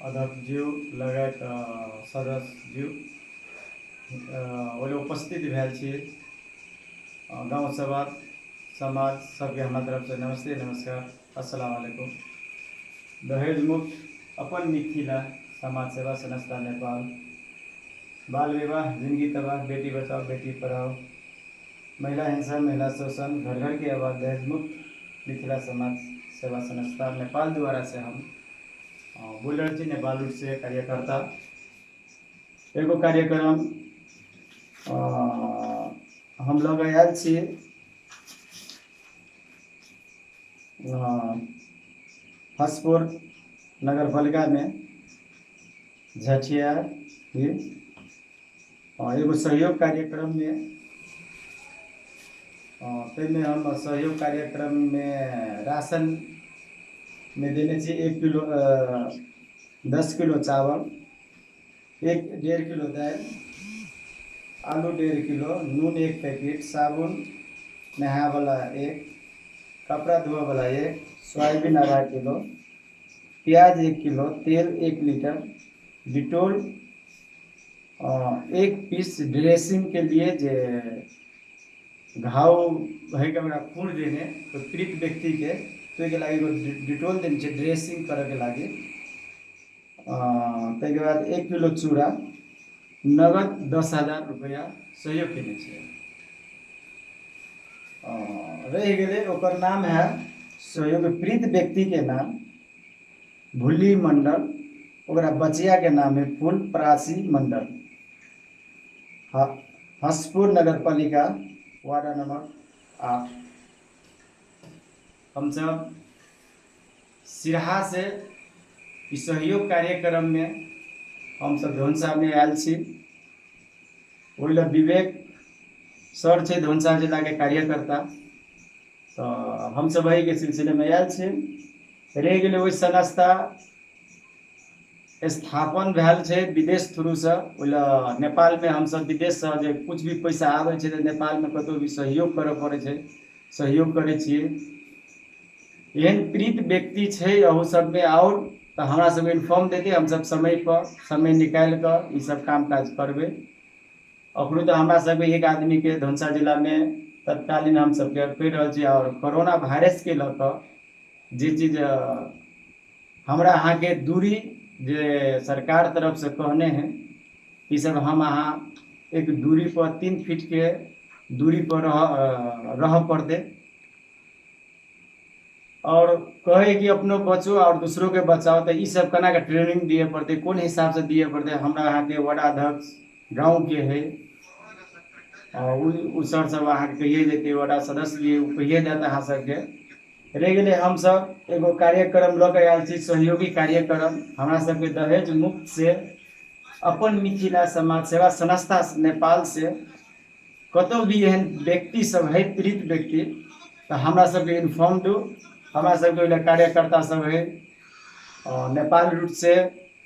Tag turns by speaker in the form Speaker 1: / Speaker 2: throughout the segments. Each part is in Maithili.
Speaker 1: अध्यक्षज्यू लगायत सदस्यज्यू ओहिमे उपस्थित भेल छी। गाँव सभा समाज सबके हमरा तरफसँ नमस्ते, नमस्कार, अस्सलाम वालेकुम। दहेज मुक्त अपन मिथिला समाज सेवा संस्था नेपाल, बाल विवाह जिंदगी तबाह, बेटी बचाओ बेटी पढ़ाओ, महिला हिंसा महिला शोषण, घर घर की आवाज़, दहेज मुक्त मिथिला समाज सेवा संस्था नेपाल द्वारा से हम बोल रहे छी। नेपाल रूट से कार्यकर्ता एगो कार्यक्रम हम लोग आयल छी हसपुर नगरपालिका में झठिया एगो सहयोग कार्यक्रम में, ताहिमे हम सहयोग कार्यक्रम में राशन में देने छी 1 किलो 10 किलो चावल, 1.5 किलो दालि, आलू 1.5 किलो, नून 1 पैकेट, साबुन नहायवला 1, कपड़ा धोअवला 1, सोयाबीन 2.5 किलो, प्याज 1 किलो, तेल 1 लीटर, डिटोल 1 पीस ड्रेसिंग के लिए जे घाव है के ओकरा खून देने तो पीड़ित व्यक्ति के तो के लागि एगो डिटोल देने छै ड्रेसिंग करे के लागि। ताहिके बाद 1 किलो चूड़ा, नगद 10,000 रुपया सहयोग केने छै। रहि गेलै ओकर नाम है सहयोग पीड़ित व्यक्ति के नाम भुल्ली मंडल, ओकरा बचिया के नाम है फूल परासी मंडल, हसपुर नगरपालिका वार्ड नंबर 8। हम सब सिरहा से इस सहयोग कार्यक्रम में हम सब धनुषा में आयल छी। ओहि लए विवेक सर छै धनुषा जिला के कार्यकर्ता, तो हम सब एहि के सिलसिले में आयल छी। रहि गेलै ओहि संस्था स्थापन भेल छै विदेश थ्रूसँ, ओहि लए नेपालमे हमसब विदेशसँ जे कुछ भी पैसा आबै छै तऽ नेपालमे कतहु भी सहयोग करऽ पड़ै छै, सहयोग करै छियै। एहन पीड़ित व्यक्ति छै अहू सबमे आओर तऽ हमरा सबके इन्फॉर्म देतै, हमसब समय पर समय निकालि कऽ ई सब काम काज करबै। अखनो तऽ हमरा सबके एक आदमीके धनुषा जिलामे तत्कालीन हमसबके कहि रहल छी। आओर कोरोना वायरसके लऽ कऽ जे चीज हमरा अहाँके दूरी जे सरकार तरफसँ कहने है, ई सब हम अहाँ एक दूरी पर 3 फीट के दूरी पर रह पड़तै। और कहे कि अपनो बचो और दूसरों के बचाओ, तो ई सब केना के ट्रेनिंग दिए पड़तै, कोन हिसाब से दिए पड़तै। हमरा अहाँके वार्डाध्यक्ष गाँव के है, उ सर सब अहाँके कहिए देतै, वार्डा सदस्य भी उ कहिए देत अहाँ सबके। रहि गेलै हमसब एगो कार्यक्रम लऽ के आयल छी, सहयोगी कार्यक्रम। हमरा सबके दहेज मुक्त से अपन मिथिला समाज सेवा संस्था नेपाल से कतौ भी एहन व्यक्ति सब है पीड़ित व्यक्ति तऽ हमरा सबके इन्फॉर्म दू। हमरा सबके ओहि लए कार्यकर्ता सब है नेपाल रूट से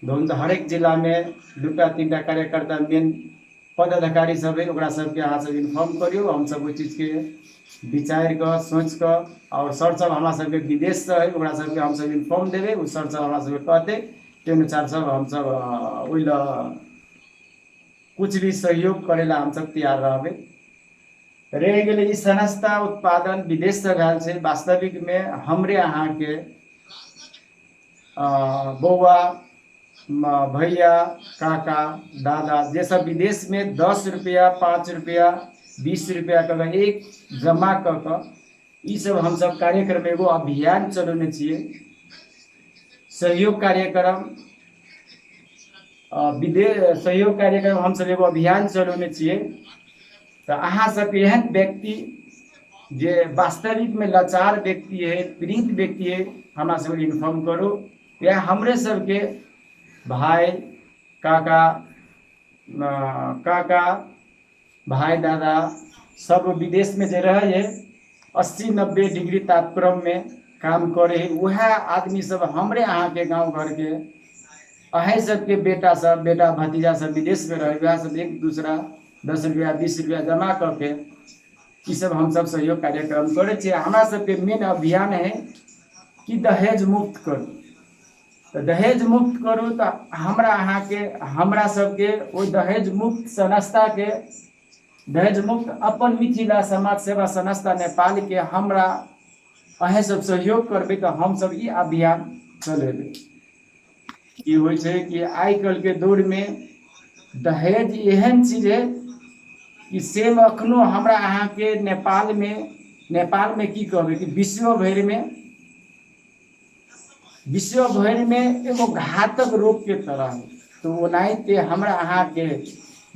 Speaker 1: धनुषा हरेक जिलामे 2 3 कार्यकर्ता मेन पदाधिकारी सब है, ओकरा सबके अहाँ सब इन्फॉर्म करियौ। हम सब ओहि चीजके विचारि कऽ सोचि कऽ और सर सब हमरा सबके विदेशसँ है ओकरा सबके हम सब इन्फॉर्म देबै, ओ सर सब हमरा सबके कहतै, ताहि अनुसार सब हम सब ओहि लए कुछ भी सहयोग करै लए हम सब तैयार रहबै। रहि गेलै ई संस्था उत्पादन विदेशसँ भेल छै, वास्तविकमे हमरे अहाँके बौआ भैया काका दादा जे सब विदेशमे 10 रुपया 5 रुपया 20 रुपया कऽ कऽ एक जमा कऽ कऽ ई सब हमसब कार्यक्रम एगो अभियान चलौने छियै, सहयोग कार्यक्रम विदेश सहयोग कार्यक्रम हमसब एगो अभियान चलौने छियै। तऽ अहाँ सबके एहन व्यक्ति जे वास्तविकमे लाचार व्यक्ति है, पीड़ित व्यक्ति है, हमरा सबके इन्फॉर्म करू। या हमरे सबके भाई काका काका भाई दादा सब विदेश में जे रहे है 80-90 डिग्री तापक्रम में काम करे है, वएह आदमी सब हमरे अहाँके गाँव घर के अहें सबके बेटा सब बेटा भतीजा सब विदेश में रहे, वएह सब एक दूसरा 10 रुपया 20 रुपया जमा कऽ के ई सब हम सब सहयोग कार्यक्रम करै छियै। हमरा सबके मेन अभियान है कि दहेज मुक्त करू। तऽ दहेज मुक्त करू तऽ हमरा अहाँके हमरा सबके ओहि दहेज मुक्त संस्थाके दहेज मुक्त अपन मिथिला समाज सेवा संस्था नेपालके हमरा अहेँ सब सहयोग करबै तऽ हमसब ई अभियान चलेबै। की होइ छै कि आइ काल्हिके दौरमे दहेज एहन चीज है कि सेम अखनो हमरा अहाँके नेपालमे नेपालमे की कहबै कि विश्व भरिमे विश्व भरिमे एगो घातक रोगके तरह है। तऽ ओनाहिते हमरा अहाँके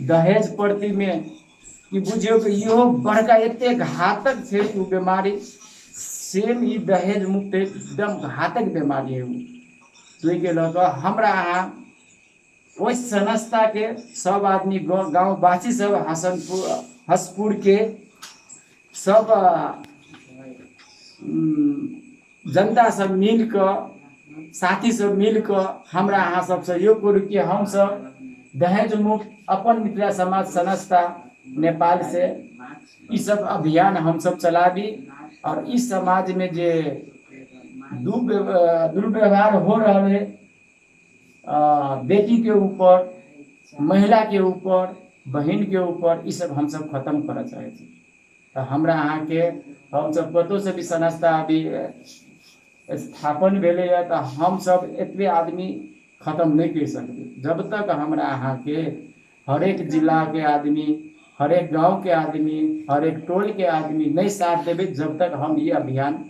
Speaker 1: दहेज प्रतिमे कि बुझियौ कि इहो बड़का एते घातक छै ओ बीमारी, सेम ई दहेज मुक्त एकदम घातक बीमारी है ओ। ताहिके लऽ कऽ हमरा अहाँ ओहि संस्थाके सब आदमी गाँववासी सब हसनपुर हसपुरके सब जनता सब मिल कऽ साथी सब मिल कऽ हमरा अहाँ सब सहयोग करू कि हमसब दहेज मुक्त अपन मिथिला समाज संस्था नेपाल से ई सब अभियान हमसब चलाबी और इस समाज में जे दुर्व्यवहार हो रहल है बेटी के ऊपर, महिला के ऊपर, बहिन के ऊपर, ई सब हमसब खत्म करऽ चाहै छी। तऽ हमरा अहाँके हमसब कतहु से भी संस्था अभी स्थापन भेलैए तऽ हमसब एतबे आदमी खत्म नहि करि सकबै जब तक हमरा अहाँके हरेक जिलाके आदमी, हरेक गाँवके आदमी, हरेक टोलके आदमी नहि साथ देबै जब तक हम ई अभियान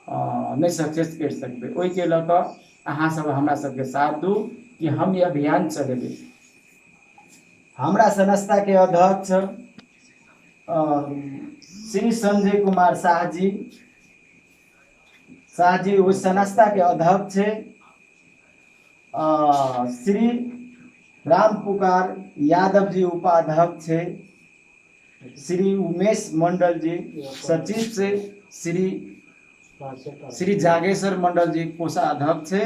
Speaker 1: नहि सक्सेस करि सकबै। ओहिके लऽ कऽ अहाँ सब हमरा सबके साथ दू कि हम ई अभियान चलेबै। हमरा संस्थाके अध्यक्ष श्री संजय कुमार शाह जी, शाह जी ओहि संस्थाके अध्यक्ष छै। श्री राम पुकार यादव जी उपाध्यक्ष छै। श्री उमेश मंडल जी सचिव से, श्री श्री जागेश्वर मंडल जी कोषाध्यक्ष छै।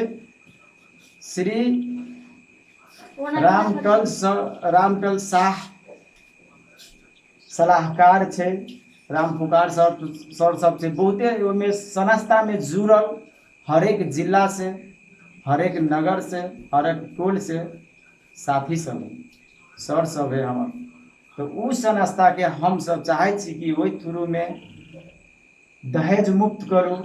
Speaker 1: श्री रामटल रामटल शाह सलाहकार छै। राम पुकार सर सर सब छै बहुते ओहिमे संस्थामे जुड़ल हरेक जिला से, हरेक नगर से, हरेक टोल से साथी सब है, सर सब है हमर। तऽ ओ संस्थाके हमसब चाहै छी कि ओहि थ्रूमे दहेज मुक्त करू।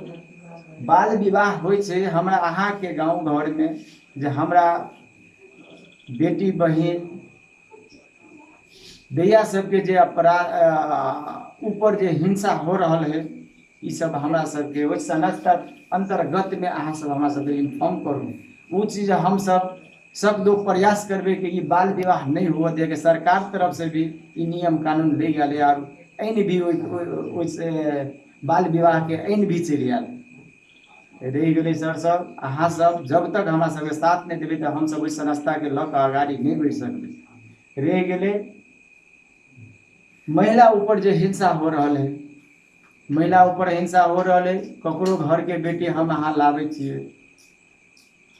Speaker 1: बाल विवाह होइ छै हमरा अहाँके गाँव घरमे जे हमरा बेटी बहिन दैया सबके जे अपराध ऊपर जे हिंसा हो रहल है ई सब हमरा सबके ओहि संस्था अन्तर्गतमे अहाँ सब हमरा सबके इन्फॉर्म करू। ओ चीज हमसब सब लोग प्रयास करबै कि ई बाल विवाह नहि हुअ दिअ, सरकार तरफ से भी ई नियम कानून ले गेलै आर ऐन भी ओहिसे बाल विवाहके ऐन भी चलि आयल रहि गेलै। सर सब अहाँ सब जब तक हमरा सबके साथ नहि देबै तऽ हमसब ओहि संस्थाके लऽ कऽ अगाड़ी नहि बढ़ि सकबै। रहि गेलै महिला ऊपर जे हिंसा हो रहल है, महिला ऊपर हिंसा हो रहल है, ककरो घरके बेटी हम अहाँ लाबै छियै,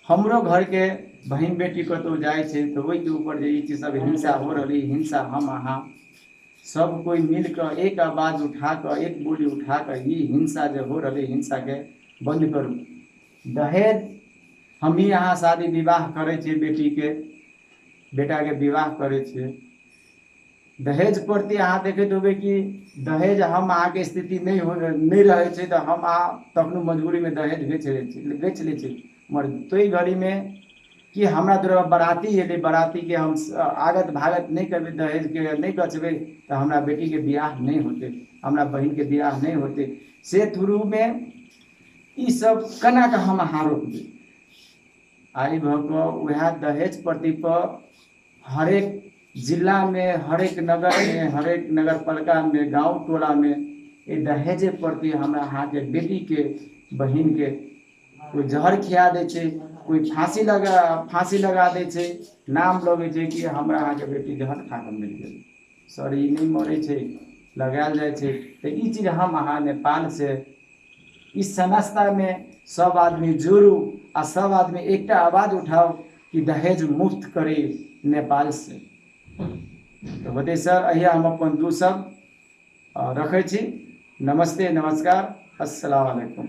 Speaker 1: हमरो घरके बहिन बेटी कतहु जाइ छै तऽ ओहिके ऊपर जे ई चीज सब हिंसा हो रहल है, हिंसा हम अहाँ सब कोइ मिल कऽ एक आवाज उठा कऽ एक बोली उठा कऽ ई हिंसा जे हो रहल है हिंसाके बन्द करू। दहेज हमही अहाँ शादी विवाह करै छियै, बेटीके बेटाके विवाह करै छियै, दहेज प्रति अहाँ देखैत होबै कि दहेज हम अहाँके स्थिति नहि हो नहि रहै छै तऽ हम अहाँ तखनो मजबूरीमे दहेज बेच लै छी, बेच लै छी। मगर ताहि घड़ीमे कि हमरा दुआरा बराती एलै, बरातीके हम आगत भागत नहि करबै, दहेजके नहि गछबै तऽ हमरा बेटीके बियाह नहि होतै, हमरा बहिनके बियाह नहि होतै। से थ्रूमे ई सब केना कऽ हम अहाँ रोकबै? आइ भऽ कऽ उएह दहेज प्रति पर हरेक जिलामे, हरेक नगरमे, हरेक नगरपालिकामे, गाँव टोलामे ई दहेजे प्रति हमरा अहाँके बेटीके बहिनके कोइ जहर खिया दै छै, कोइ फाँसी लगा दै छै, नाम लगै छै कि हमरा अहाँके बेटी जहर खा कऽ मरि गेल। सर ई नहि मरै छै, लगायल जाइ छै। तऽ ई चीज हम अहाँ नेपालसँ ई संस्थामे सब आदमी जुड़ू आ सब आदमी एकटा आवाज उठाउ कि दहेज मुक्त करी नेपाल से। तऽ होतै सर, अहिया हम अपन दू शब्द रखै छी। नमस्ते, नमस्कार, अस्सलाम वालेकुम।